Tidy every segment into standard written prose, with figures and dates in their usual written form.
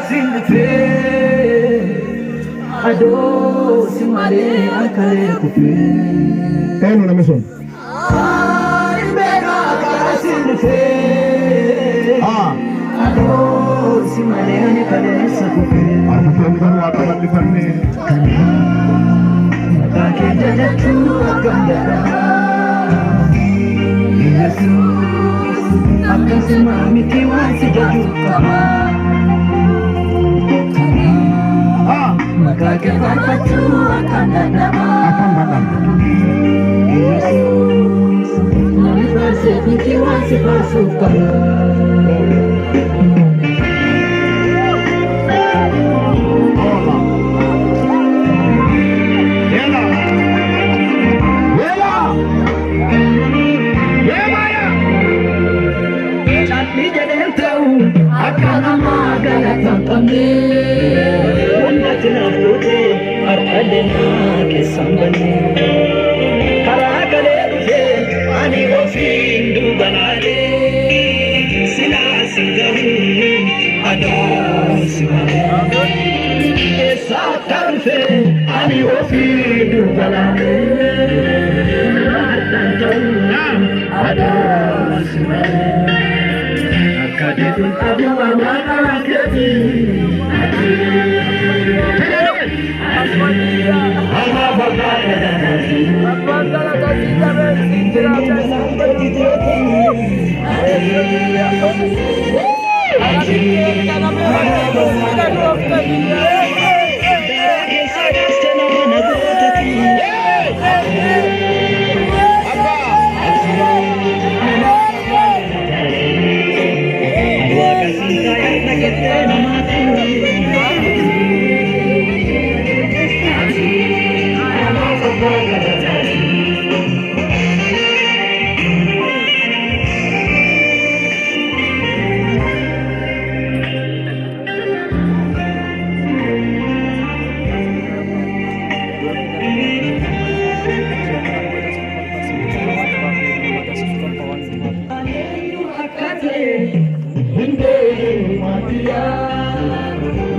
siin dhufee, adoo si malee harkalee kufee. Eenyu namni sun? Ani beekaa karaa siin dhufee, adoo si malee ani kaleessa kufee. Harka keenya gara waaqa bal'ifannee. Maqaa kee jajachuu akkam dadhabaa. Yesuus, akkasuma miti waan si jajuu qaba. Maqaa kee faarfachuu akkam dadhabaa. Akkam dadhabna. Yesuus, namni faarseef miti waan si faarsuuf qaba. Hola. Yela. Yela. Yemaya. Calli jedheen ta'u akka namaa galata hin qabne. Wannati naaf goote har'allee naa keessan banne. Karaa galee dhufee ani ofiin duuba laalee. Silaa sin gahu adoo si malee. Eessa akka dhufe ani ofiin duuba laalee. Har'aan ta'u adoo si malee. Akka deebiin qabu maqaa keetii. Anaaf abbaa galataati. Abbaan galata si jabeessi jiraata. Daraa keessa gaaste nama na gootati. Waaqa siin na qixxee namaati. Anaaf abbaa galataati. Akka ta'e hin beeku.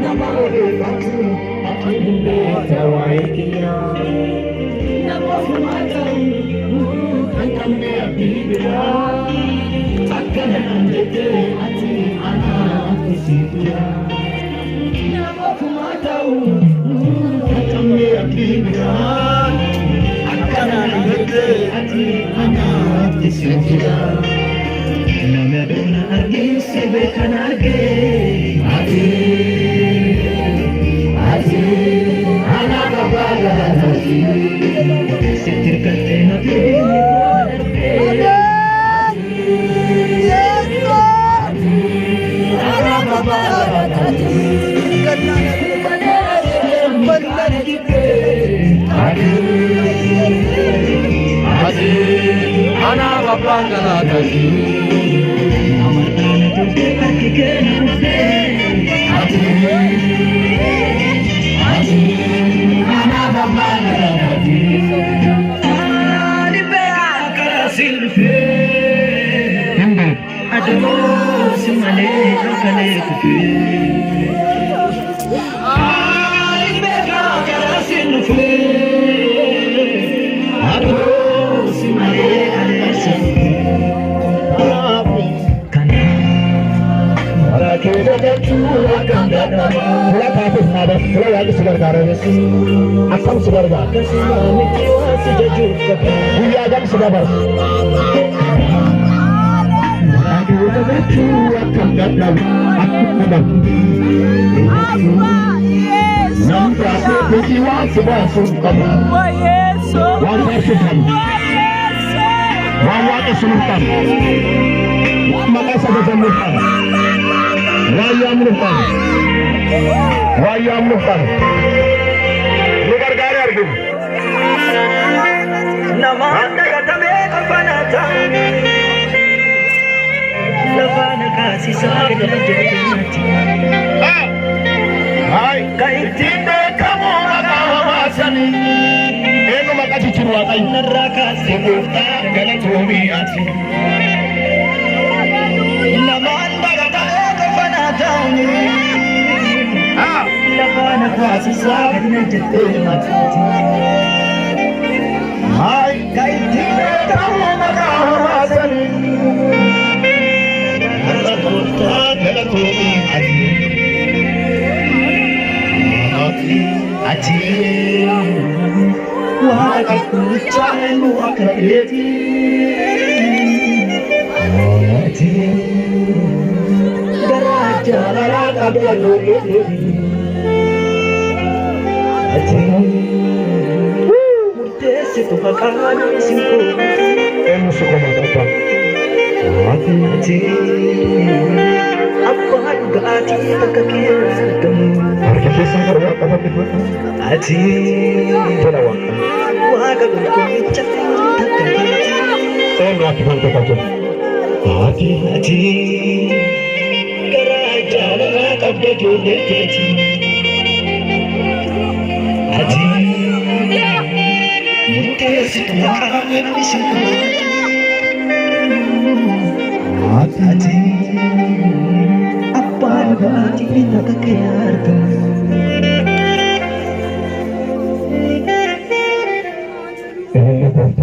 Nama odeeffatu ati hin beekta waa'ee kiyyaa. Nama ofumaa ta'u kan qabne abdii biraa. Akkana kan jettee ati anaaf siifira. Nama ofumaa ta'u kan qabne abdii biraa. Akkana kan jettee ati anaaf siifira. Nama doona argee si beekan argee. Ati, ati anaaf abbaa galataati. Sitti hirkattee hafee koo darbee. Anaaf abbaa galataati. Kana jibbee. Ati, ati anaaf abbaa galataati. Amartaana turte harki kee na dhufee. Ati, ati anaaf abbaa galataati. Ani beekaa karaa siin dhufee. Hin beeku. Adoo si malee harkalee kufee. Ani beekaa karaa siin dhufee. Adoo si malee kaleessa kufee. Kanaaf maqaa kee jajachuu akkam dadhabaa. Fuula taatuuf naadaf fuula waaqni si gargaara. Akkam si gargaara. Akkasuma miti waan si jajuuf qaba. Guyyaa gam si dabarsa. Maqaa kee jajachuu akkam dadhaba. Akkam dadhaba. Namni baasee miti waan si baasuuf qabu. Waan faarsuuf qabu. Waan waaqessuuf qabu. Waan maqaa isa jajannuuf qabu. Waan yaamnuuf qabu. Waan yaamnuuf qabu. Nu gargaaree arginu. Namaan dagatamee qofana ta'uun lafaan kaasisaa gadi jajaati. Hayi. Kan ittiin Beekamu maqaa hawaasanii. Eenyu maqaa jijjiiru Waaqayyo? Narraa kaasee. Gooftaa galatoomii ati. Namaan dagatamee qofana ta'uun Isaa gadi na jettee maqaati. Hayi. Kan ittiin beekamu maqaa hamaa sanii. Har'a gooftaa galatoomii ati. Ati. Ati waaqa qulqulluu eenyu akka keetii. Ati garaa jaalalaa qabda ijoollee. Ati murteessitu haqaan sin koomatu. Eenyu si komata abbaa? Ati. Ati abbaa dhugaatii bakka kee argamu. Harka keessan gara waaqa bal'ifadhu. Ati Jedha waaqa. waaqa qulqullicha takka keetii. Eenyu ati kan ta'e jedhu? Ati. Ati garaa jaalalaa qabda ijoollee keetii. Ati murteessitu haqaan sin koomatu. Ati. Ati abbaa dhugaatii bakka kee argamu.